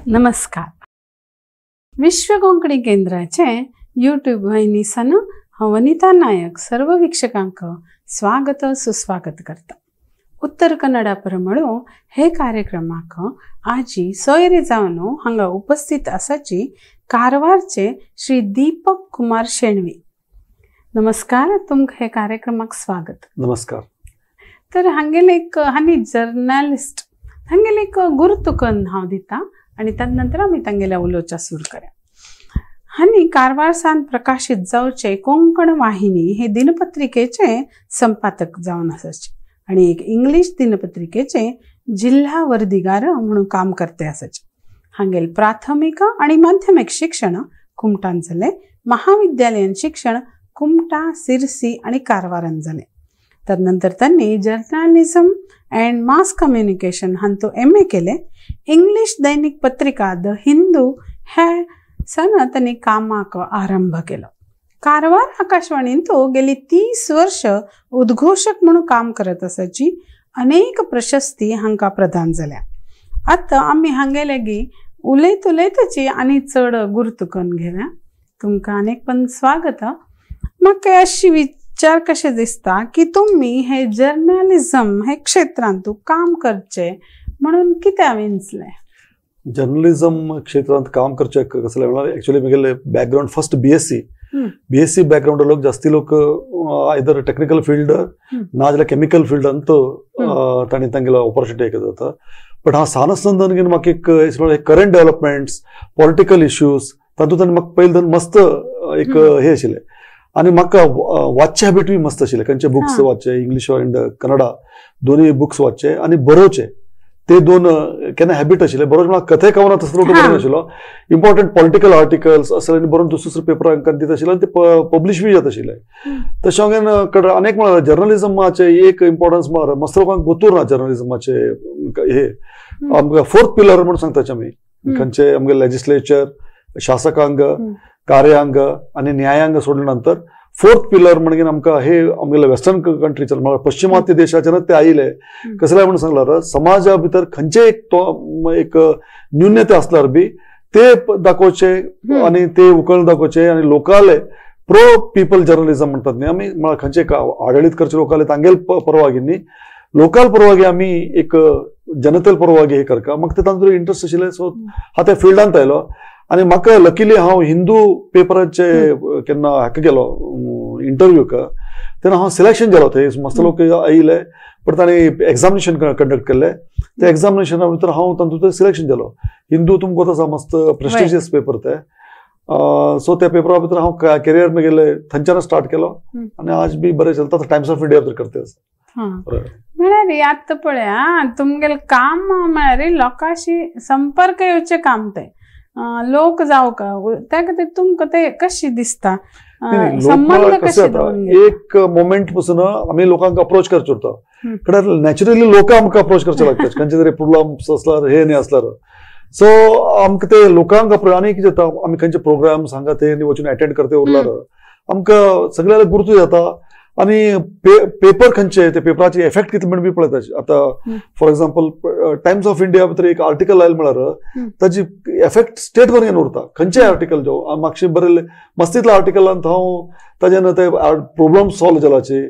नमस्कार. विश्व कोंकणी केंद्राचे यूट्यूब वाहिनीसान हांव वनिता नायक सर्व वीक्षकांक स्वागत सुस्वागत करता. उत्तर कन्नडा परमळो हे कार्यक्रमाक आजी सोयरे जावन हांगा उपस्थित आसाची कारवारचे श्री दीपक कुमार शेणवी. नमस्कार, तुमकां हे कार्यक्रमाक स्वागत. नमस्कार. तर हांगेले एक हांणी जर्नलिस्ट हांगेले एक गुरुतुकन हांव दिता आनी तदनंतर आमी तांगेल्या उलोवच्या सुरू करा. हांणी कारवार प्रकाशित जावचे कोंकण वाहिनी हे दिनपत्रिकेचे संपादक जावन आसाचे आनी एक इंग्लीश दिनपत्रिकेचे जिल्हा वर्दीगार म्हणून काम करते आसाचे. हांगेल प्राथमिक आनी माध्यमिक शिक्षण कुमटान जालें. महाविद्यालयीन शिक्षण कुमटा, सिरसी आनी कारवारान जालें. तदनंतर त्यांनी जर्नलिझम अँड मास कम्युनिकेशन हांतू एम ए केले. इंग्लीश दैनिक पत्रिका the Hindu ह्या सन त्यांनी कामाक आरंभ केलो. कारवार आकाशवाणीन तो गेली 30 वर्ष उद्घोषक म्हणून काम करत आसाची अनेक प्रशस्ती हांकां प्रदान जाल्या. आतां आमी हांगे लागीं उलयत उलयतची आनी चड गुरतुकन घेया. तुमकां अनेक पण स्वागत. म्हाका अशी विचार कशें दिसता की तुमी हे जर्नलिझम हे क्षेत्रांत काम करचे म्हणून कित्याक विंचलें? जर्नलिझम क्षेत्रांत काम करचें कसलें म्हळ्यार एक्चुअली म्हगेलें background first B S C background लोक जास्ती लोक आयदर टेक्निकल फिल्ड ना जाल्यार केमिकल फिल्डांत तांणी तांगेलो ऑपॉर्च्युनिटी एक जाता. बट हांव सान आसतना म्हाका एक करंट डेव्हलपमेंट्स, पॉलिटिकल इश्यूज तातूंत म्हाका पयलीं मस्त एक हे आशिल्लें आनी म्हाका वाचचे हॅबिट बी मस्त आशिल्लें. खंयचे बुक्स वाचचे, इंग्लीश अँड कन्नडा दोनूय बुक्स वाचचे आनी बरोवचे, ते दोन केन्ना हॅबिट आशिल्ले. बरोवचे म्हळ्यार कथे कवना तसलो बरोवन आशिल्लो. इम्पॉर्टंट पॉलिटिकल आर्टिकल्स असले बरोवन दुसरे दुसरे पेपरांक दित आशिल्ले आनी ते पब्लिश बी जात आशिल्ले. तशें हांवें अनेक म्हळ्यार जर्नलिझमाचे एक इम्पॉर्टन्स म्हळ्यार मस्त लोकांक गोतूर ना जर्नलिझमाचे हे आमकां फोर्थ पिलर म्हणून सांगताचे आमी. खंयचे आमगे लेजिस्लेचर, शासकांग, कार्यांग आनी न्यायांग सोडल्या नंतर फोर्थ पिलर म्हणजे आमकां हे आमगेले वेस्टर्न कंट्रीचे म्हळ्यार पश्चिमात्य देशाच्यान ते आयले. कसले म्हणून सांगल्यार समाजा भितर खंयचे एक तो एक न्यून्यता आसल्यार बी ते दाखोवचे आनी ते उकळून दाखोवचे आनी लोकाले प्रो पीपल जर्नलिझम म्हणटात न्ही आमी. म्हळ्यार खंयचे आडळीत करचे लोकाले तांगेल परवागी न्ही, लोकल परवागी आमी एक जनतेल परवागी हे करका. म्हाका ते तांचो इंट्रस्ट आशिल्ले. सो हांव त्या फिल्डांत आयलो आनी म्हाका लकीली हांव हिंदू पेपराचे केन्ना हाका गेलो इंटरव्यूक तेन्ना हांव सिलेक्शन जालो. थंय मस्त लोक आयिल्ले पण तांणी एग्जामिनेशन कंडक्ट केल्ले. त्या एग्जामिनेशना भितर हांव तातूंत सिलेक्शन जालो. हिंदू तुमकां आसा मस्त प्रेस्टिजियस पेपर ते. सो त्या पेपरा भितर हांव करियर म्हगेलें थंयच्यान स्टार्ट केलो आनी आज बी बरें चलता. टायम्स ऑफ इंडिया भितर करते आसा. म्हळ्यार आतां पळया तुमगेलें काम म्हळ्यार लोकांशी संपर्क येवचें काम तें लोक जावं का त्या खातीर तुमकां ते कशी दिसता? एक मोमेंट पासून आमी लोकांक अप्रोच करचे उरता. कारण नॅचरली लोक आमकां अप्रोच करचे लागता खंयचे तरी प्रॉब्लम्स आसल्यार हे न्ही आसल्यार. सो आमकां ते लोकांक अप्रोच आनी कितें जाता आमी खंयचे प्रोग्राम्स हांगा ते वचून एटेंड करते उरल्यार आमकां सगळ्याक गुरतू जाता आनी पेपर खंयचे ते पेपराचे एफेक्ट कितले म्हण बी पळयता. आतां for example Times of India भितर एक आर्टिकल आयलें म्हळ्यार ताजी एफेक्ट स्टेट भर उरता. खंयचेय आर्टिकल जो मातशें बरयल्लें मस्तीतल्या आर्टिकलांत हांव ताजेन ते प्रोब्लम सॉल्व जालाचे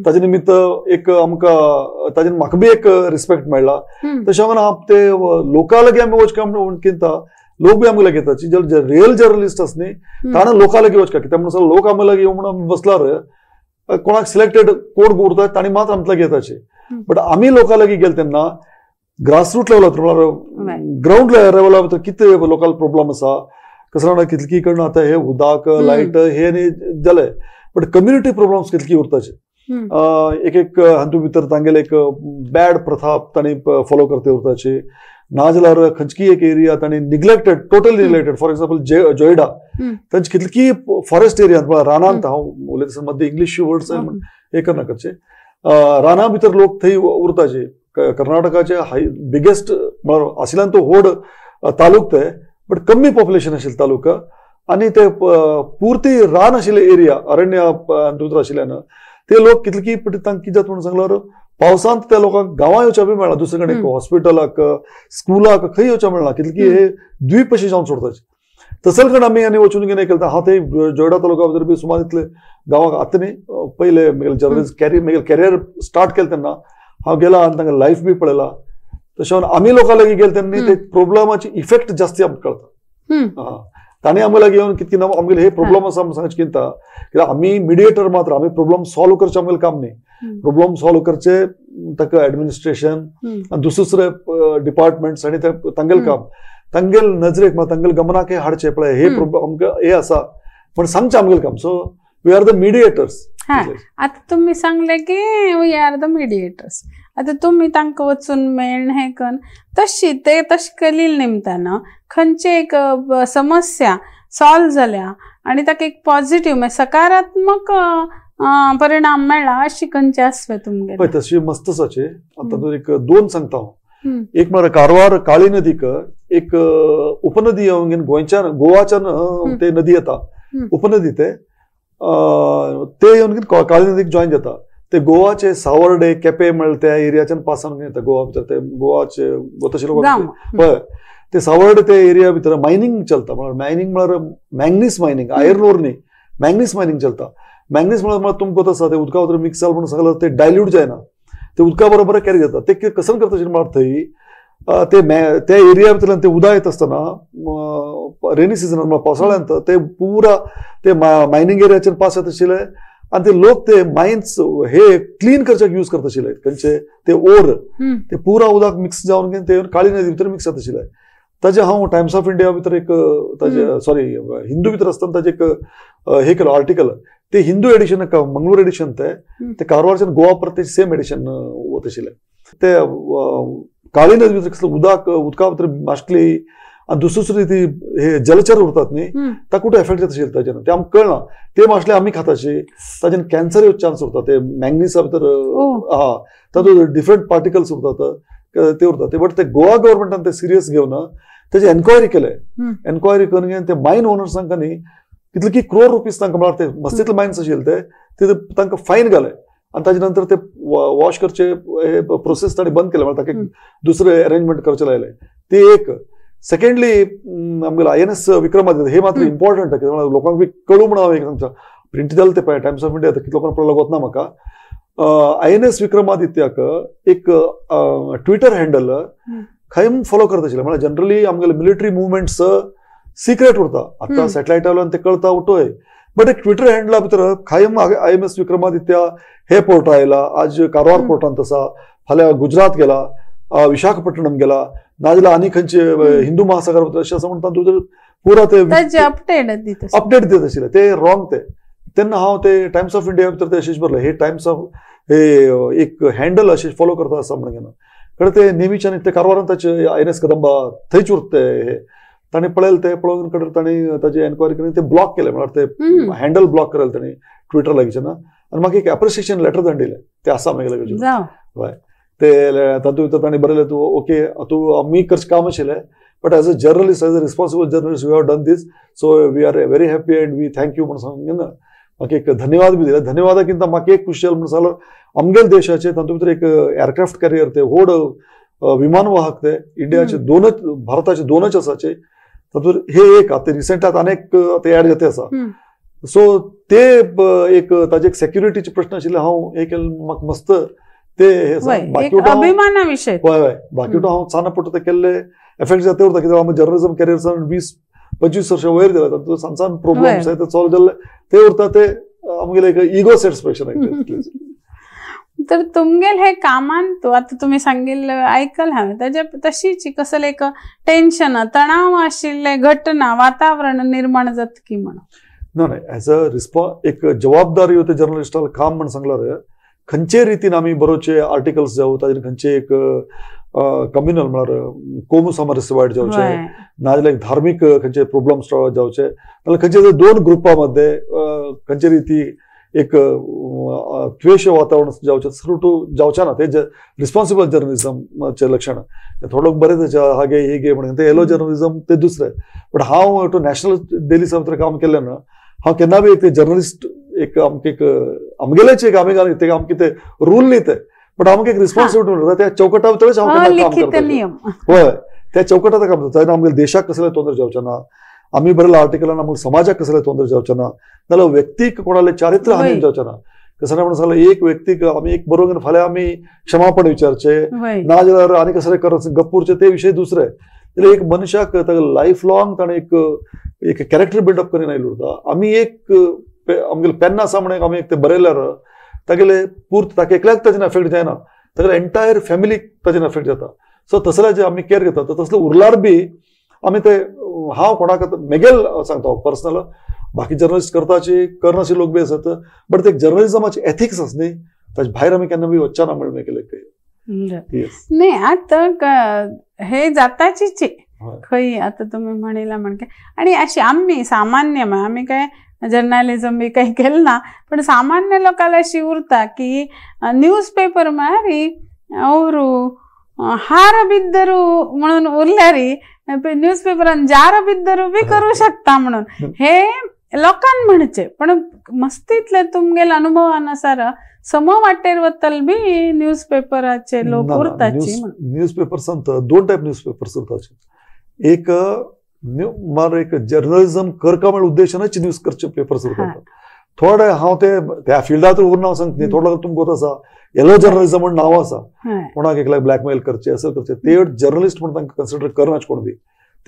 ताजे निमित्त एक आमकां ताजेन म्हाका बी एक रिस्पेक्ट मेळ्ळा. तशें हांव ते लोकां लागीं आमी वचका म्हण कितें लोक बी आमकां लागीं येता. जे रियल जर्नलिस्ट आसा न्ही ताणें लोकां लागीं वचका कित्याक म्हणून लोक आमकां लागीं येवं म्हणून आमी बसल्यार कोणाक सिलेक्टेड कोण उरता ताणी मात्र आमकां लागीं येताचे. बट आमी लोकां लागीं गेले तेन्ना ग्रासरूट लेवलार म्हळ्यार ग्रावंड लेवला भितर कितें लोकल प्रॉब्लम आसा कसो जाणा कितकी कडन आतां हे उदक लायट हे न्ही जालें बट कम्युनिटी प्रॉब्लम्स कितकी उरताचे. एक एक हातूंत भितर तांगेले एक बॅड प्रथा तांणी फॉलो करते उरताची ना जाल्यार खंयची एक एरिया तांणी neglected, totally neglected. For example Joida तांची कितकी फॉरेस्ट एरिया म्हळ्यार रानांत हांव उलयता मदीं इंग्लीश वर्ड्स हे करना करचे राना भितर लोक थंय उरताचे. कर्नाटकाचे हाय बिगेस्ट म्हळ्यार आशिल्ल्यान तो व्हड तालुक ते बट कमी पॉप्युलेशन आशिल्लें तालुका आनी ते पुर्ती रान आशिल्ले एरिया अरण्य भितर आशिल्ल्यान ते लोक कितकी तांकां कितें जाता म्हणून सांगल्यार पावसांत त्या लोकांक गांवां येवच्या बी मेळना, दुसरे कडेन हॉस्पिटलाक स्कुलाक खंय येवच्या मेळना, कितले की हे द्वीप अशें जावन सोडताचे. तसले कडेन आमी आनी वचून कितें केलें, हांव ते जोयडा तालुका भितर बी सुमार इतले गांवाक आतां न्ही पयले म्हगेले जर्नलिस्ट म्हगेले कॅरियर स्टार्ट केलें तेन्ना हांव गेला आनी तांकां लायफ बी पळयला. तशें आमी लोकां लागीं गेले तेन्ना ते प्रोब्लमाची इफेक्ट जास्ती आमकां कळटा. तांणी आमकां लागीं येवन कितके ना आमगेले हे प्रोब्लम आसा म्हूण सांगचे कितें, कित्याक आमी मिडिएटर मात्र, आमी प्रोब्लम सॉल्व करचे आमगेलें काम न्ही. प्रोब्लम सॉल्व करचे ताका एडमिनिस्ट्रेशन आनी दुसरे डिपार्टमेंट्स आनी तांगेलें काम, तांगेल नजरेक तांगेल गमनाक हाडचे पळय हे प्रोब्लम आमकां हे आसा पण सांगचें आमगेलें काम. So we are the mediators. आतां तुमी सांगले की we are the mediators. आतां तुमी तांकां वचून मेळण हें करून तशी ते तशें केल्ले निमतान खंयचे एक समस्या सॉल्व जाल्या आनी ताका एक पॉझिटिव्ह म्हणजे सकारात्मक परिणाम मेळ्ळा अशी खंयची आसवे तुमगेली? पळय तशी मस्त आसाची. आतां एक दोन सांगता हांव. एक म्हळ्यार कारवार काळी नदीक एक उपनदी येवन गोंयच्यान गोवाच्यान ते नदी येता, उपनदी ते ते येवन काळी नदीक जॉईन जाता. ते गोवाचे सावर्डे केपे म्हळ्यार त्या एरियाच्यान पासान येता गोवा भितर, ते गोवाचे तशे लोक पळय ते सावर्डे ते एरिया भितर मायनींग चलता. म्हळ्यार मायनींग म्हळ्यार मँगनीस मायनींग, आयर्न ओर न्ही, मँगनीस मायनींग चलता. मँगनीस म्हळ्यार तुमकां आसा ते उदका भितर मिक्स जाल म्हणून सगळें ते डायल्यूट जायना, ते उदका बरोबर कॅरी जाता. ते कसन करता म्हळ्यार थंय ते त्या एरिया भितरल्यान ते उदक येता आसतना रेनी सिजनान म्हळ्यार पावसाळ्यांत ते पुरा ते मायनींग एरियाचेर पास येता आशिल्ले आनी ते लोक ते मायन्स हे क्लीन करच्याक यूज करता आशिल्ले. खंयचे ते ओर ते पुरा उदक मिक्स जावन ते काळी नदी भितर मिक्स जाता आशिल्ले. ताजे हांव टायम्स ऑफ इंडिया भितर एक ताजे सॉरी हिंदू भितर आसतना ताजे एक हे केलो आर्टिकल, ते हिंदू एडिशन मंगळूर एडिशन ते कारवारच्यान गोवा परत ते सेम एडिशन वता आशिल्लें. ते काळी नदी भितर कसलें उदक उदका भितर मासली आनी दुसरी ती हे जलचर उरतात न्ही ताका कुठे एफेक्ट जाता आशिल्लें ताजेन, ते आमकां कळना. ते मासले आमी खाताशी ताजेन कॅन्सर येवचे चान्स उरता. ते मँगनीसा भितर हा तातूंत डिफरंट पार्टिकल्स उरतात ते उरतात. ते बट ते गोवा गव्हर्मेंटान ते सिरियस घेवन तेजी एन्क्वायरी केले. एन्क्वायरी करून ते मायन ओनर्सांक न्ही कितले की क्रोर रुपीज तांकां म्हळ्यार ते मस्तीतले मायन्स आशिल्ले ते तांकां फायन घाले आनी ताजे नंतर ते वॉश करचे हे प्रोसेस तांणी बंद केले, म्हळ्यार ताका दुसरे अरेंजमेंट करचे लायले. ते एक. सेकंडली आमगेले INS Vikramaditya हे मात्र इम्पॉर्टंट कित्याक लोकांक बी कळूं म्हणून हांव एक सांगता, प्रिंट जालें ते पळय टायम्स ऑफ इंडिया कितले लोकांक पळोवंक वतना म्हाका INS विक्रमादित्याक एक ट्विटर हँडल कायम फॉलो करता आशिल्लें. म्हळ्यार जनरली आमगेले मिलिटरी मुवमेंट्स सिक्रेट उरता, आतां सॅटेलायट आयलो आनी ते कळता उठोय, बट एक ट्विटर हँडला भितर कायम INS Vikramaditya हे पोर्टा आयला, आज कारवार पोर्टांत आसा, फाल्यां गुजरात गेला, विशाखापट्टणम गेला, नाजाल्यार आनी खंयचे हिंदू महासागर भितर अशें आसा म्हण तातूंत पुरा ते अपडेट दित आशिल्ले. ते रॉंग ते. तेन्ना हांव ते टायम्स ऑफ इंडिया भितर ते अशेंच बरलें, हे टायम्स ऑफ हे एक हँडल अशें फॉलो करता आसा म्हणून घेना, कारण ते नेहमीच्यान ते कारवारान ताचे INS Kadamba थंयच उरता हे ताणें पळयलें, ते पळोवन कडेन ताणें ताजी एन्क्वायरी करून ते ब्लॉक केलें, म्हळ्यार ते हँडल ब्लॉक केलें ताणें ट्विटर लागींच्यान आनी म्हाका एक एप्रिसिएशन लेटर ताणें दिलें, ते आसा म्हगे लागीं. हय, ते तातूंत भितर ताणें बरयलें तूं ओके तूं आमी करचें काम आशिल्लें, but as a journalist, as a responsible journalist you have done this, so we are very happy and we thank you म्हणून सांगून म्हाका एक धन्यवाद बी दिले. धन्यवादा किंत म्हाका एक खुशी जाली म्हणून सांगलो आमगेले देशाचे तातूंत भितर एक एअरक्राफ्ट कॅरियर ते व्हड विमानवाहक ते इंडियाचे दोनच भारताचे दोनच आसाचे तातूंत हे एक आतां रिसेंट आतां अनेक ते ऍड जाते आसा. सो ते एक ताजे एक सेक्युरिटीचे प्रश्न आशिल्ले, हांव हे केलें म्हाका मस्त ते हे अभिमाना विशय. हय हय, बाकी हांव चाना पडटा ते केल्ले एफेक्ट जाते उरता, कित्याक आमी जर्नलिझम कॅरियर 20-25 वर्सां वयर गेला, तातूंत सान सान प्रोब्लम्स ते सॉल्व जाल्ले ते उरता, ते आमगेले एक इगो सॅटिस्फॅक्शन. तर तुमगेल हे कामान तूं आतां तुमी सांगिल्लें आयकल हांवें, ताजे तशीच कसलें एक टेन्शन तणाव आशिल्लें घटना वातावरण निर्माण जाता की म्हणून? ना ना, एज अ रिस्पॉन्स एक जबाबदारी होते जर्नलिस्टाक काम म्हण सांगल्यार खंयचे रितीन आमी बरोवचे आर्टिकल्स जावं ताजेर खंयचे एक कम्युनल म्हळ्यार कोमू सामरस्य वायट जावचे, नाजाल्यार धार्मीक खंयचे प्रोब्लम्स जावचे, नाजाल्यार खंयचे दोन ग्रुपा मध्ये खंयचे रिती एक द्वेश वातावरण जावचें सर्व जावचें ना. ते रिस्पॉन्सिबल जर्नलिझमाचें लक्षण. थोडे लोक बरें तेचे हागे हे गे म्हणून ते येलो जर्नलिझम ते दुसरें, बट हांव टू नॅशनल डेली भितर काम केल्लें ना, हांव केन्ना बी एक ते जर्नलिस्ट एक आमकां एक आमगेलेच एक आमी ते आमकां ते रूल न्ही ते, बट आमकां एक रिस्पॉन्सिबिलिटी उरता त्या चौकटा भितरच हांव केन्ना काम करता. हय, त्या चौकटात काम करता. आमगे देशाक कसले तोंदर जावचें ना, आमी बरयल्या आर्टिकलान आमकां समाजाक कसले तोंदर जावचें ना, नाल्यार व्यक्तीक कोणाले चारित्र्य हानी जावचें ना. कसं म्हणून सांगलें एक व्यक्तीक आमी एक बरोवन फाल्यां आमी क्षमापण विचारचे ना जाल्यार आनी कसले करप गप्पूरचे ते विशय दुसरे. जाल्यार एक मनशाक ताका लायफ लॉंग ताणें एक एक कॅरेक्टर बिल्डअप करीन आयलो उरता. आमी एक आमगेले पेन्ना आसा म्हणून आमी एक ते बरयल्यार तागेले पूर्त ताका एकल्याक ताजेन एफेक्ट जायना, तागेले एंटायर फॅमिलीक ताजेन एफेक्ट जाता. सो तसले जे आमी केअर घेता तसले उरलार बी आमी ते हांव कोणाक मेगेल सांगता हांव पर्सनल, बाकी जर्नलिस्ट करताची करनाशी लोक बी आसात, बट ते जर्नलिजमाची एथिक्स आसा न्ही ताजे भायर आमी केन्ना बी वचचे ना म्हणून मेगेले. नाही आतां हे जाताचीच खंय आतां तुमी म्हणिला म्हणजे आणि अशी आमी सामान्य आमी काय जर्नलिझम बी काही केलं ना, पण सामान्य लोकांना अशी उरता की न्यूज पेपर म्हळ्यार ಅವರು हार बिद्दरू म्हणून उरल्यारी न्यूज पेपरान जार बिद्दरू बी करू शकता म्हणून हे लोकांक म्हणचे. पण मस्तीतले तुमगेले अनुभवानुसार सम वाटेर वतल बी न्यूज पेपराचे लोक उरताची. न्यूज पेपर्सांत दोन टायप न्यूज पेपर्स उरताचे. एक मार एक जर्नलिझम करका म्हळ्यार उद्देशानच न्यूज करचे पेपर्स उरतात. थोडे हांव ते त्या फिल्डांत उरना हांव सांगता न्ही, थोडो तुमकां गोत आसा येलो जर्नलिझम म्हण नांव आसा, कोणाक एकल्याक ब्लॅकमेल करचे असं करचे ते जर्नलिस्ट म्हण तांकां कन्सिडर करनाच कोण बी,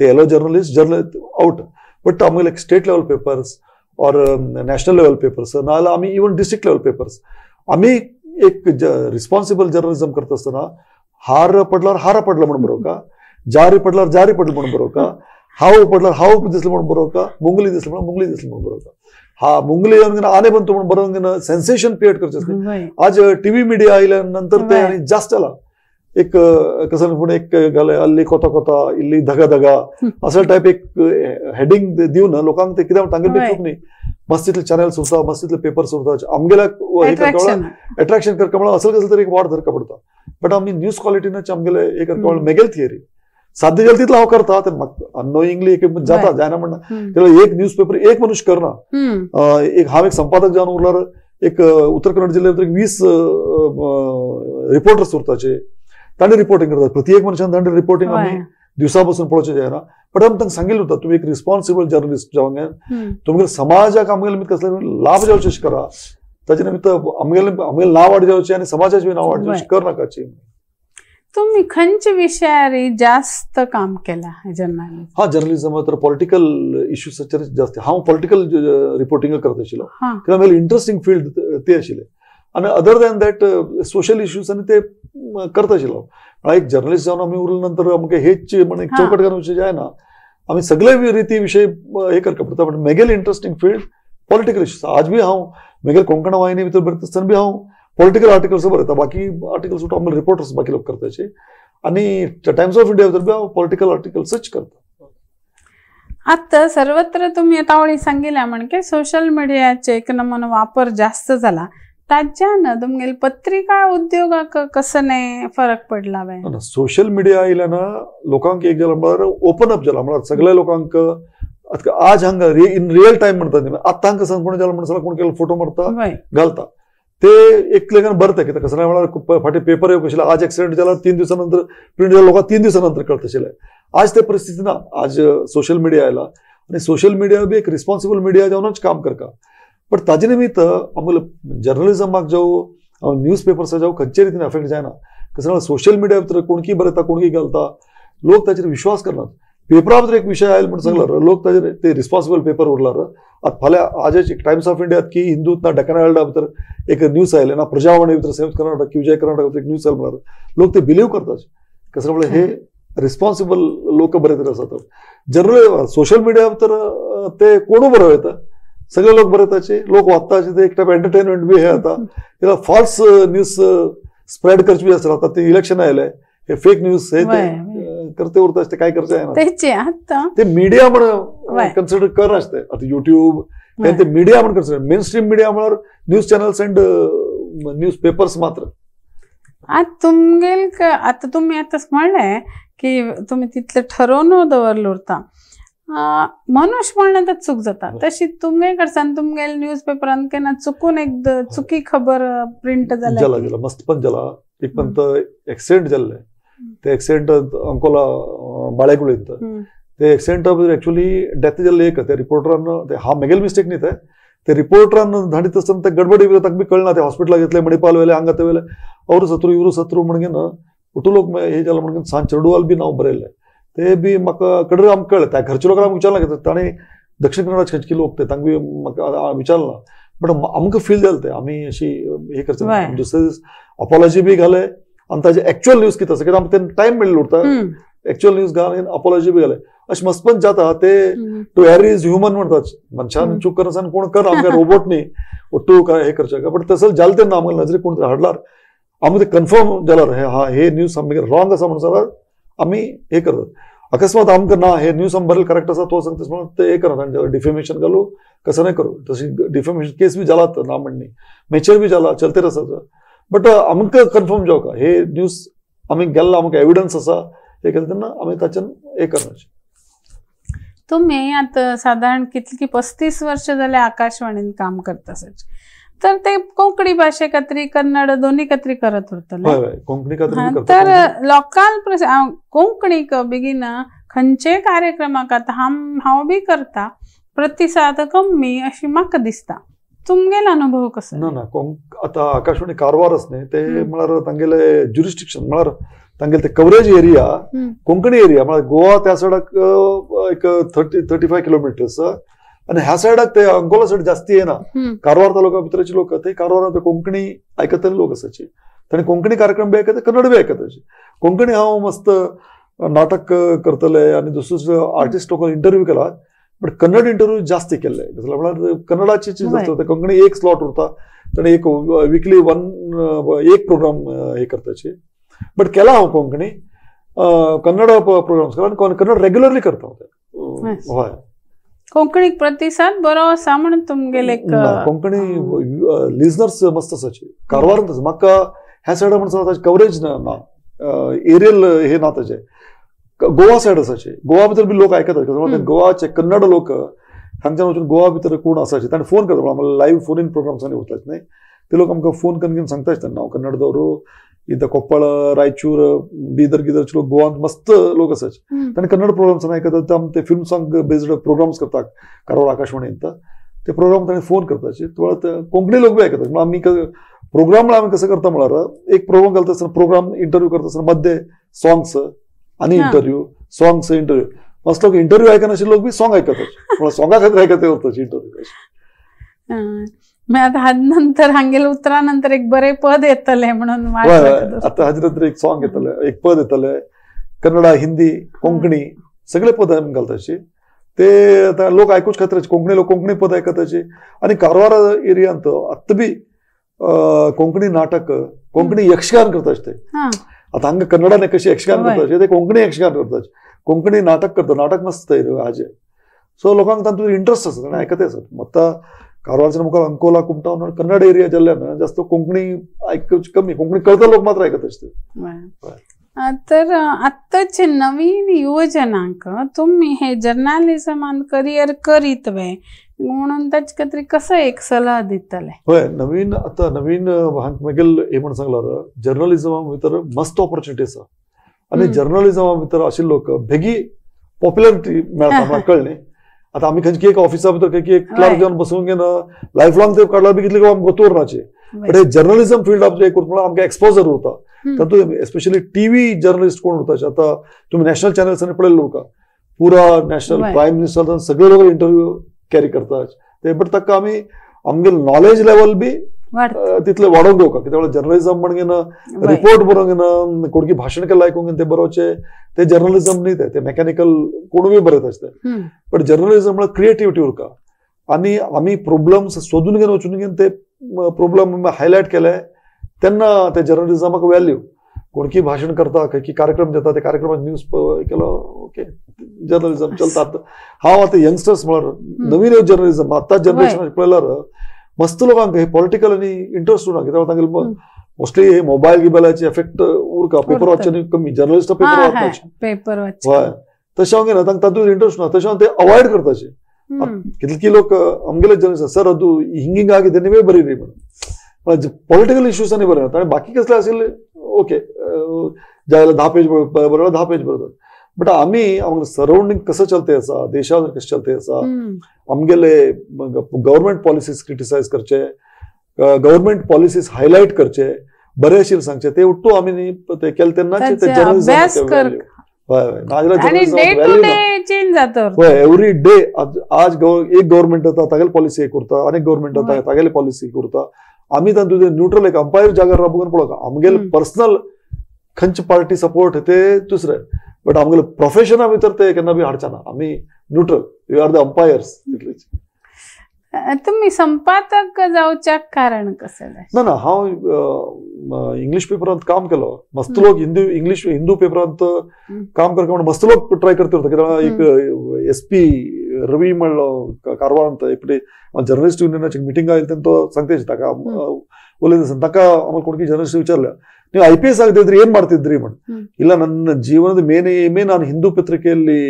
ते yellow journalist journalist out. But आमगेले state level papers or national level papers नाजाल्यार आमी इवन डिस्ट्रिक्ट लेवल पेपर्स आमी एक रिस्पॉन्सिबल जर्नलिझम करता आसतना हार पडल्यार हार पडलो म्हण बरोवका, जारी पडल्यार जारी पडलो म्हण बरोवका, हाव पडल्यार हाव दिसलो म्हण बरोवका, मुंगली दिसलो म्हण मुंगली दिसलो म्हण बरोवका. हा मुंगली येवन आने बनतो म्हणून बरोवन सेन्सेशन क्रिएट करचें. आज टीव्ही मिडिया आयल्या नंतर ते आनी जास्त जाला. एक कसं पूण एक घाले अल्ली कोता कोता इल्ली धगा धगा असं टायप एक हेडिंग दिवन लोकांक ते कित्याक तांगेले चूक न्ही. मस्त तितले चॅनल्स उरता, मस्त तितले पेपर्स उरता, आमगेल्याक एट्रॅक्शन करका म्हणल्यार असं कसं तरी एक वाड धरका पडटा. बट आमी न्यूज क्वॉलिटीनच आमगेले एक मेगेल थियरी साध्य जालें तितलो हांव करता, ते अननोईंगली एक जाता जायना म्हणना. एक न्यूज पेपर एक मनुष्य करना, एक हांव एक संपादक जावन उरल्यार एक उत्तर कन्नड जिल्ल्या भितर 20 रिपोर्टर्स उरताचे, तांणी रिपोर्टिंग करतात. प्रति एक मनशान तांणी रिपोर्टिंग आमी दिवसा बसून पळोवचें जायना. बट आमी तांकां सांगिल्लें उरता तुमी एक रिस्पॉन्सिबल जर्नलिस्ट जावंक जाय, तुमगेले समाजाक आमगेले निमित्त कसले लाभ जावचे अशें करा, ताजे निमित्त आमगेले आमगेलें नांव वाड जावचें आनी समाजाचें नांव वाड जावचें कर नाकाची. तुम्ही खंयच्या विशयार जास्त काम केला जर्नलिझम? हा, जर्नलिझम तर पॉलिटिकल इश्यूजाचेर जास्त हांव पॉलिटिकल रिपोर्टिंग करत आशिल्लो, कित्याक म्हगेलें इंट्रस्टिंग फिल्ड ते आशिल्लें. आनी other than that social issues आनी ते करता आशिल्लो. म्हळ्यार एक जर्नलिस्ट जावन आमी उरले नंतर आमकां हेच म्हण एक चौकट घालून विशय जायना, आमी सगळे रिती विशय हे करता पडटा. बट म्हगेलें इंट्रस्टिंग फिल्ड पॉलिटिकल इश्यूज. आज बी हांव म्हगेले कोंकण वाहिनी भितर बरयता आसतना बी हांव पॉलिटिकल आर्टिकल्स बरयता, बाकी आर्टिकल्स आमगेले रिपोर्टर्स बाकी लोक करताचे. आनी टायम्स ऑफ इंडिया भितर बी हांव पॉलिटिकल आर्टिकल्सच करता. आतां सर्वत्र तुमी तावळी सांगिल्ल्या म्हणजे सोशल मिडियाचे एक नमूनो वापर जास्त जाला, ताज्यान तुमगेले पत्रिका उद्योगाक कसने फरक पडला? सोशल मिडिया आयल्यान लोकांक एक जाला म्हळ्यार ओपन अप जाला, म्हळ्यार सगळ्या लोकांक आज हांगा इन रियल टायम म्हणतात न्ही, आतां हांगा कोण जाला म्हणून कोण केलो फोटो मारता घालता, ते एकलेकान बरं कित्याक कसं नाही म्हळ्यार फाटीं पेपर येवंक आशिल्ले आज एक्सिडेंट जाला 3 दिवसां नंतर प्रिंट जाला, लोकांक 3 दिवसां नंतर कळत आशिल्लें. आज ते परिस्थिती ना, आज सोशल मिडिया आयला आनी सोशल मिडिया बी एक रिस्पॉन्सिबल मिडिया जावनच काम करता. बट ताजे निमित्त आमगेले जर्नलिजमाक जावं न्यूज पेपर्साक जावं खंयचे रितीन एफेक्ट जायना. कसं म्हळ्यार सोशल मिडिया भितर कोणकी बरयता कोणकी घालता, लोक ताचेर विश्वास करनात. पेपरा भितर एक विशय आयलो म्हण सांगल्यार लोक ताचेर ते रिस्पॉन्सिबल पेपर उरल्यार आतां फाल्यां आजच टायम्स ऑफ इंडियात की हिंदूत ना डेक्कन हेराल्डा भितर एक न्यूज आयले ना प्रजावाणी भितर संयुक्त कर्नाटक की विजय कर्नाटक भितर एक न्यूज आयले म्हळ्यार लोक ते बिलीव करतात. कसं म्हळ्यार हे रिस्पॉन्सिबल लोक बरयत आसात. जनरल सोशल मिडिया भितर ते कोणूय बरोवं येता, सगळे लोक बरयताचे, लोक वाचताचे, ते एक टायप एंटरटेनमेंट बी हे जाता. कित्याक फॉल्स न्यूज स्प्रेड करची बी आसता. आतां ते इलेक्शन आयले हे फेक न्यूज हे ते करते उरता, ते काय करचे जायना, ते मिडिया म्हण कन्सिडर करनासते. आतां युट्यूब ते मिडिया म्हण कन्सिडर, मेन स्ट्रीम मिडिया म्हळ्यार news channels and news papers मात्र. आतां तुमगेल आतां तुमी आतांच म्हणलें की तुमी तितलें ठरोवन दवरलें उरता, मनुष्य म्हणल्यार तर चूक जाता, तशी तुमगे कडच्यान तुमगेले न्यूज पेपरान केन्ना चुकून एक चुकी खबर प्रिंट जाल्या? जाला, मस्त पण जाला. एक पंत एक्सिडेंट जाल्ले ते एक्सिडेंट अंकोला बाळेकुळींत ते एक्सिडेंट एक्चुअली डेथ जाल्ले एक ते रिपोर्टरान ते हा मेगेल मिस्टेक न्ही ते रिपोर्टरान धाडीत आसतना ते गडबडी ताका बी कळना ते हॉस्पिटलाक घेतले मणिपाल वेले हांगा ते वेले ಅವರು ಸತ್ರು ಇವರು ಸತ್ರು म्हणगेन ಒಟ್ಟು लोक हे जालें म्हणून सांज चेडवाल बी नांव बरयल्लें ते बी म्हाका कडे आमकां कळ्ळें त्या घरचे लोकांक आमकां विचारलां कित्याक ताणें दक्षिण कन्नडाचे खंयचे लोक ते तांकां बी म्हाका विचारलां बट आमकां फील जालें तें आमी अशी हे करचें दुसरे दीस अपॉलॉजी बी घाले आनी ताजे एक्चुअल न्यूज कितें आसा कित्याक आमकां तेन्ना टायम मेळ्ळो उरता एक्चुअल न्यूज घाल आनी अपॉलॉजी बी घाले अशें मस्तपण जाता ते टू एर is human म्हणतात मनशान चूक करना कोण कर आमकां रोबोट न्ही ಒಟ್ಟು हे करचें बट तसं जालें तेन्ना आमकां नजरेक कोण तरी हाडलार आमी ते कन्फर्म जाल्यार हे हा हे न्यूज आमगे रॉंग आसा म्हणून जाल्यार आमी हे करतात अकस्मात आमकां ना हे न्यूज आमी बरें करेक्ट आसा तो सांगता म्हणून ते हे करतात आनी डिफेमेशन घालू कसं नाही करू तशी डिफेमेशन केस बी जालात ना म्हणणी मेचर बी जाला चलते आसा बट आमकां कन्फर्म जावका हे न्यूज आमी गेल्ला आमकां एविडन्स आसा हे केलें तेन्ना आमी ताच्यान हे करपाचें. तुम्ही आता साधारण कितली 35 वर्ष झाले आकाशवाणीन काम करता सच तर ते कोंकणी भाषे खातीर कन्नड दोन्ही खातीर करत उरतले कोंकणी खातीर तर लोकांक कोंकणीक बेगीन खंयचे कार्यक्रमाक आतां हांव बी करता प्रतिसाद कमी अशी म्हाका दिसता तुमगेलो अनुभव कसो? ना ना आतां आकाशवाणी कारवार आसा न्ही ते म्हळ्यार तांगेले ज्युरिस्डिक्शन म्हळ्यार तांगेले ते कवरेज एरिया कोंकणी एरिया म्हळ्यार गोवा त्या सायडाक एक 30-35 किलोमिटर्स आनी ह्या सायडाक ते अंकोला सायड जास्ती येना कारवार तालुका भितरचे लोक ते कारवारांत कोंकणी आयकतले लोक आसाचे ताणी कोंकणी कार्यक्रम बी आयकता कन्नड बी आयकताचे. कोंकणी हांव मस्त नाटक करतले आनी दुसरे आर्टिस्ट लोकांक इंटरव्यू केला बट कन्नड इंटरव्यू जास्ती केल्ले म्हळ्यार कन्नडाची जास्त उरता कोंकणी एक स्लॉट उरता ताणी एक विकली एक प्रोग्राम हे करताचे बट केला हांव कोंकणी कन्नड प्रोग्राम्स केला आनी कन्नड रेग्युलरली करता हांव. हय कोंकणीक प्रतिसाद बरो आसा म्हणून तुमगेले कोंकणी लिजनर्स मस्त आसाचे कारवारांत आसा म्हाका ह्या सायडा म्हणून ताजें कवरेज ना एरियल हे ना ताजें गोवा सायड आसाचे गोवा भितर बी लोक आयकतात गोवाचे कन्नड लोक हांगच्यान वचून गोवा भितर कोण आसाचे ताणें फोन करता आमकां लायव्ह फोन इन प्रोग्राम्सांनी उरतात न्ही ते लोक आमकां फोन करून सांगता आसतना हांव कन्नड दवरू इथं कोप्पळ रायचूर बिदर गिदरचे लोक गोवांत मस्त लोक आसाचे ताणें कन्नड प्रोग्राम्स आयकतात ते फिल्म सॉंग बेस्ड प्रोग्राम्स करतात कारवार आकाशवाणींत ते प्रोग्राम ताणें फोन करताचे कोंकणी लोक बी आयकतात. म्हणून आमी प्रोग्राम आमी कसं करता म्हळ्यार एक प्रोग्राम घालता आसतना प्रोग्राम इंटरव्यू करता आसतना मध्य सॉंग्स आनी इंटरव्यू सॉंग्स इंटरव्यू मस्त लोक इंटरव्यू आयकनाशिल्ले लोक बी सॉंग आयकतात म्हळ्यार सॉंगा खातीर आयकत उरताचे इंटरव्यू. आता हाज नंतर हांगेले उतरा नंतर एक बरे पद येतले म्हणून आता हाजे नंतर एक सॉंग येतले एक पद येतले कन्नडा हिंदी कोंकणी सगळे पद घालताची ते आता लोक आयकूच खातीर कोंकणी लोक कोंकणी पद आयकताची. आनी कारवार एरियांत आत्तां बी कोंकणी नाटक कोंकणी यक्षगान करताचे ते आता हांगा कन्नडान कशी यक्षगान करताचे ते कोंकणी यक्षगान करताचे कोंकणी नाटक करता नाटक मस्त हाजे सो लोकांक तातूंत इंट्रस्ट आसा आनी आयकत आसात. आतां कारवारच्या मुखार अंकोला कुमटा कन्नड एरिया जाल्ल्यान जास्त कोंकणी आयकुची कमी कोंकणी कळता लोक मात्र आयकत आसते. तर आत्ताचे नवीन युवजनांक तुम्ही हे जर्नालिझमान करियर करीत वे म्हणून ताचे खातीर कसो एक सलाह दितले? हय नवीन आता नवीन मागील हे म्हण सांगल्यार जर्नलिझमा भितर मस्त ऑपॉर्च्युनिटी आसा आनी जर्नलिझमा भितर आशिल्ले लोक बेगी पॉप्युलरिटी मेळटा म्हाका कळ्ळें. आता आमी खंयची एक ऑफिसा भितर खंयची एक क्लार्क जावन बसून घेना लायफ लॉंग ते काडल्यार बी कितले आमकां गोतोर बट हे जर्नलिझम फिल्ड आमचें एक म्हणल्यार आमकां एक्सपोजर उरता तातूंत एस्पेशली टीव्ही जर्नलिस्ट कोण उरता आतां तुमी नॅशनल चॅनल्सांनी पळयल्ले लोक पुरा नॅशनल प्रायम मिनिस्टर सगळे लोक इंटरव्यू कॅरी करतात ते बट ताका आमी आमगे नॉलेज लेवल बी तितले वाडोवंक घेवका कित्याक जर्नलिझम म्हणून रिपोर्ट बरोवंक घेना कोणकी भाशण केलं आयकूंक ते बरोवचे ते जर्नलिझम न्ही ते मेकॅनिकल कोणूय बरयत आसता बट जर्नलिझम म्हळ्यार क्रिएटिविटी उरका आनी आमी प्रोब्लम्स सोदून घेवन वचून घेवन ते प्रोब्लम हायलायट केले तेन्ना ते जर्नलिझमाक व्हॅल्यू कोणकी भाशण करता खंयची कार्यक्रम दिता ते कार्यक्रमात न्यूज केलो ओके जर्नलिझम चलता. हांव आतां यंगस्टर्स म्हळ्यार नवीन जर्नलिझम आतां जनरेशन पळयल्यार मस्त लोकांक हे पॉलिटिकल आनी इंट्रस्ट उरना कित्याक तांगेले मोस्टली हे मोबायल गिबायलाचे एफेक्ट उरका पेपर वाचचे कमी जर्नलिस्ट पेपर वाचपाचे पेपर वाचचे हय तशें हांव घेना तांकां तातूंत इंट्रस्ट ना तशें हांव ते अवॉयड करताचे. कितले लोक आमगेले जर्नलिस्ट सर ಅದು ಹಿಂಗಿಂಗ್ ಆಗಿದೆ ನೀವೇ ಬರೀರಿ म्हणून पॉलिटिकल इश्यूज आनी बरयना ताणें बाकी कसले आशिल्ले ओके ज्यावेळेला 10 पेज बरोबर 10 पेज बरोबर बट आम्ही आमगे सराउंडिंग कसं चलते आसा, देशावर कशें चलते आसा, आमगेले गव्हर्मेंट पॉलिसीज क्रिटिसायज करचे, गव्हर्मेंट पॉलिसीज हायलायट करचे, बरे आशिल्लें सांगचे, ते उठ्ठू आमी ते केले तेन्ना जर्नलिझम एवरी डे. आज एक गव्हर्मेंट येता तागेले पॉलिसी एक उरता, आनी एक गव्हर्मेंट येता तागेले पॉलिसी एक उरता. आमी तातूंत न्यूट्रल एक अंपायर जाग्यार राबून पळोवका. आमगेले पर्सनल खंयची पार्टी सपोर्ट ते दुसरे, बट आमगेले प्रोफेशना भितर ते केन्ना बी हाडचे ना. आमी neutral, you are the umpires. तुम्ही संपादक जावच्याक कारण कशें? ना ना, हांव इंग्लिश पेपरांत काम केलो. मस्त लोक हिंदी इंग्लिश हिंदू पेपरांत काम करता म्हणून मस्त लोक ट्राय करते होता. कित्याक एक एस पी रवी म्हणलो कारवारांत एक जर्नलिस्ट युनियनाची मिटींग आयली तेन्ना तो सांगते ताका उलयता ताका आम्हाला कोण जर्नलिस्ट ವಿಚಾರಲ್ಲ, ನೀವು I P S ಆಗದಿದ್ರಿ ಏನ್ ಮಾಡ್ತಿದ್ರಿ म्हण. ಇಲ್ಲ, ನನ್ನ ಜೀವನದ ಮೇನ್ ಏಮೇ ನಾನು ಹಿಂದೂ ಪತ್ರಿಕೆಯಲ್ಲಿ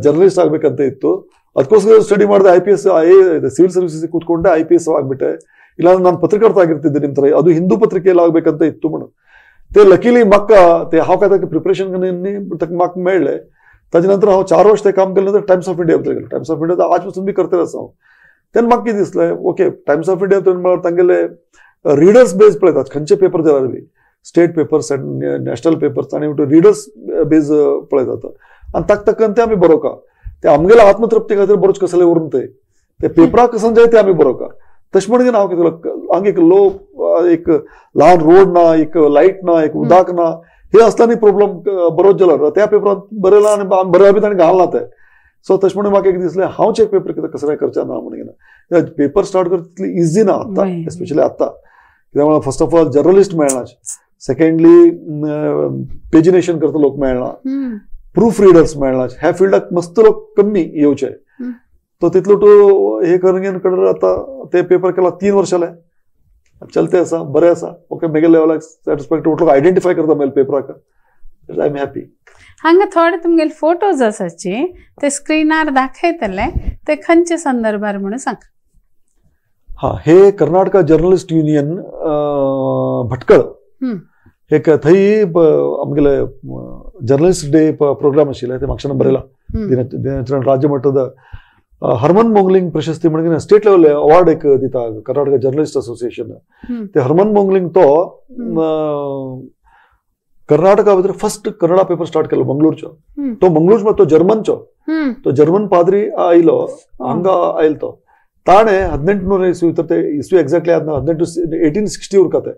ಜರ್ನಲಿಸ್ಟ್ ಆಗ್ಬೇಕಂತ ಇತ್ತು, ಅದಕ್ಕೋಸ್ಕರ ಸ್ಟಡಿ ಮಾಡಿದೆ. I P S civil services ಕೂತ್ಕೊಂಡೆ I P S ಆಗ್ಬಿಟ್ಟೆ. ಇಲ್ಲ ನಾನು ಪತ್ರಕರ್ತ ಆಗಿರ್ತಿದ್ದೆ ನಿಮ್ ತರ, ಅದು ಹಿಂದೂ ಪತ್ರಿಕೆಯಲ್ಲಿ ಆಗ್ಬೇಕಂತ ಇತ್ತು म्हणून. ते लकीली म्हाका ते हांव काय ताका प्रिपरेशन म्हाका मेळ्ळें. ताजे नंतर हांव 4 वर्ष ते काम केले नंतर टायम्स ऑफ इंडिया भितर गेलो. टायम्स ऑफ इंडिया आज पासून बी करतले आसा हांव. तेन्ना म्हाका कितें दिसलें, ओके टायम्स ऑफ इंडिया म्हळ्यार तांगेले रिडर्स बेज पळयतात, खंयचे पेपर जाल्यार बी स्टेट पेपर्स नॅशनल पेपर्स आनी रिडर्स बेज पळयतात आनी ताका तक्कन ते आमी बरोवका. ते आमगेले आत्मतृप्ती खातीर बरोच कसले उरून ते ते पेपराक कसन जाय ते आमी बरोवका. तशें म्हणून हांव कितें हांगा एक लो एक ल्हान रोड ना, एक लायट ना, एक उदक ना, हे असल्यानी प्रॉब्लम बरोच जालो. त्या पेपरांत बरयला आनी बरयला बी ताणें घालना ते. सो तशें म्हणून म्हाका एक दिसलें हांवच एक पेपर कितें कसलें करचें ना म्हणून. पेपर स्टार्ट करता तितली इजी ना आतां, एस्पेशली आतां. कित्याक फर्स्ट ऑफ ऑल जर्नलिस्ट मेळना, सेकंडली पेजिनेशन करता लोक मेळना, प्रूफ रिडर्स मेळना. ह्या फिल्डाक मस्त लोक कमी येवचे. तो तितलो तूं हे करून कडे आतां ते पेपर केला 3 वर्ष जाले चलते आसा, बरें आसा. ओके मेगे लेवलाक सॅटिस्फॅक्टरी लोक आयडेंटिफाय करता मेले पेपराक, I am happy. हांगा थोडे तुमगेले फोटोज आसाची ते स्क्रिनार दाखयतले, ते खंयचे संदर्भार म्हणून सांग. हा, हे कर्नाटका जर्नलिस्ट युनियन भटकळ एक थंय आमगेले जर्नलिस्ट डे प्रोग्राम आशिल्ले ते म्हापशान बरयला. दिनाचरण राज्य मಟ್ಟದ हरमन मोंगलिंग प्रशस्ती म्हणून स्टेट लेवल अवॉर्ड एक दिता कर्नाटक जर्नलिस्ट असोसिएशन. ते हरमन मोंगलिंग तो कर्नाटका भितर फर्स्ट कन्नडा पेपर स्टार्ट केलो मंगळूरचो. तो मंगळूर तो जर्मनचो, तो जर्मन पाद्री आयलो हांगा आयल तो. ताणें 1800 इसवी भितर ते इसवी एक्झॅक्टली याद ना, 1860 उरका ते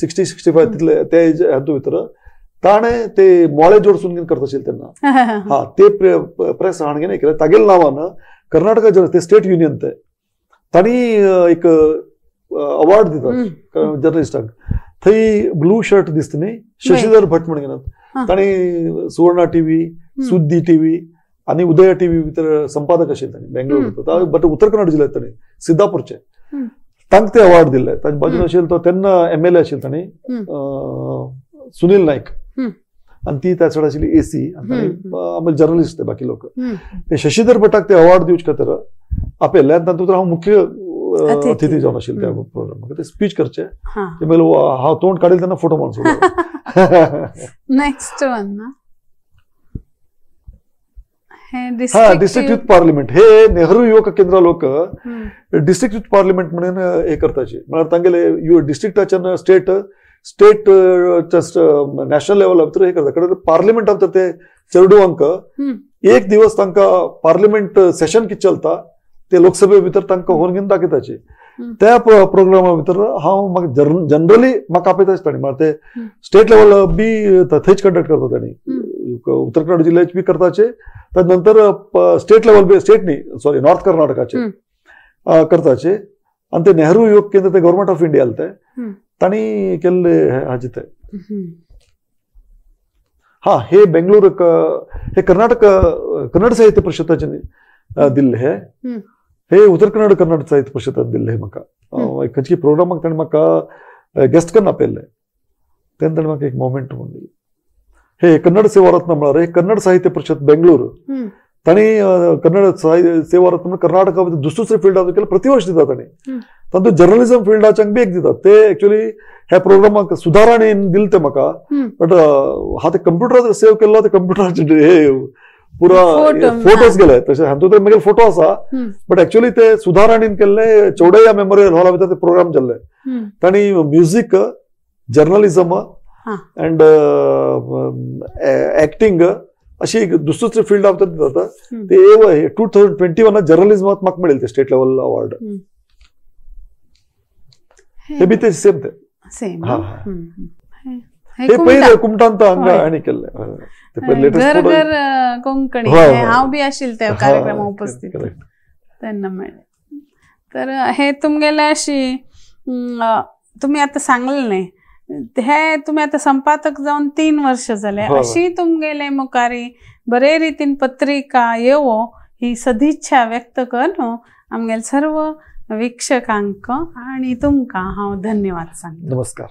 60-65 तितले ते हातूंत भितर ताणें ते मोळे जोडसून करता आशिल्ले तेन्ना. हा, ते प्रेस हाणून केलें तागेल्या नांवान कर्नाटका जर ते स्टेट युनियन ते तांणी एक अवॉर्ड दितात जर्नलिस्टांक. थंय ब्लू शर्ट दिसता न्ही, शशीधर भट म्हणून तांणी सुवर्णा टीव्ही, सुद्दी टीव्ही आनी उदया टीव्ही भितर संपादक आशिल्ले तांणी बेंगलोर, बट उत्तर कन्नड जिल्ह्यात तांणी सिद्धापूरचे. तांकां ते अवॉर्ड दिल्ले. तांच्या बाजून आशिल्लो तो तेन्ना एमएलए आशिल्ले तांणी सुनील नायक, आनी ती त्या सायड आशिल्ली एसी आनी जर्नलिस्ट ते बाकी लोक. ते शशीधर भटाक ते अवॉर्ड दिवचे खातीर आपयल्ले आनी तातूंत हांव मुख्य अतिथी जावन आशिल्ले त्या प्रोग्रामाक. ते स्पीच करचे ते मागीर हांव तोंड काडील तेन्ना फोटो मारून सोडलो. नेक्स्ट वन हा डिस्ट्रिक्ट युथ पार्लिमेंट. हे नेहरू युवक केंद्र लोक डिस्ट्रिक्ट युथ पार्लिमेंट म्हणून हे करताचे. म्हळ्यार तांगेले डिस्ट्रिक्टाच्यान स्टेट स्टेट नॅशनल लेवल भितर हे करता. कारण पार्लिमेंटा भितर ते चेडवांक एक दिवस तांकां पार्लिमेंट सेशन कितें चलता ते लोकसभे भितर तांकां व्हरून घेवन दाखयताचे. त्या प्रोग्रामा भितर हांव म्हाका जनरली म्हाका आपयता तांणी. म्हळ्यार ते स्टेट लेवल बी थंयच कंडक्ट करता तांणी, उत्तर कन्नड जिल्ह्याचे बी करताचे, ताजे नंतर स्टेट लेवल बी स्टेट न्ही सॉरी नॉर्थ कर्नाटकाचे करताचे. आनी ते नेहरू युवक केंद्र ते गव्हर्मेंट ऑफ इंडिया ते तांणी केल्ले हाजे ते. हा, हे बेंगलोर हे कर्नाटक कन्नड साहित्य परिषदाचे दिल्ले. हे हे उत्तर कन्नड कन्नड साहित्य परिषदान दिल्ले म्हाका. खंयचे प्रोग्रामाक ताणें म्हाका गेस्ट करून आपयल्ले तेन्ना ताणें म्हाका एक मोमेंट म्हणून दिली. हे कन्नड सेवारत्न म्हळ्यार हे कन्नड साहित्य परिषद बेंगलोर तांणी कन्नड सेवा रत्न कर्नाटका दुसरे फिल्डात केलं प्रति वर्ष दितात तांणी. तातूंत जर्नलिझम फिल्डाच्यांक बी एक दितात. ते एक्चुअली ह्या प्रोग्रामाक सुधाराणे दिले ते म्हाका, बट हा ते कंप्युटरार सेव केल्लो, ते कंप्युटराचे हे पुरा फोटोज गेले. तशें हातूंत तर म्हगेले फोटो आसा, बट एक्चुअली ते सुधाराणीन केल्ले चौडय्या मेमोरियल हॉला भितर ते प्रोग्राम जाल्ले. तांणी म्युजीक, जर्नलिझम अँड एक्टिंग अशी दुसरे फिल्डा भितर दितात. ते 2021 जर्नलिझमात म्हाका मेळिल्ले ते स्टेट लेवल अवॉर्ड. हे बी ते सेम ते सेम. हे पयले कुमटांत हांगा आनी केल्ले घर घर कोंकणी. हांव बी आशिल्लें त्या कार्यक्रमा उपस्थित तेन्ना मेळ्ळें. तर हे तुमगेले अशी तुमी आतां सांगलें न्ही, हे तुमी आतां संपादक जावन 3 वर्ष जाले, अशी तुमगेले मुखारी बरे रितीन पत्रिका येवो ही सदिच्छा व्यक्त करून आमगेले सर्व वीक्षकांक आनी तुमकां हांव धन्यवाद सांगता. नमस्कार.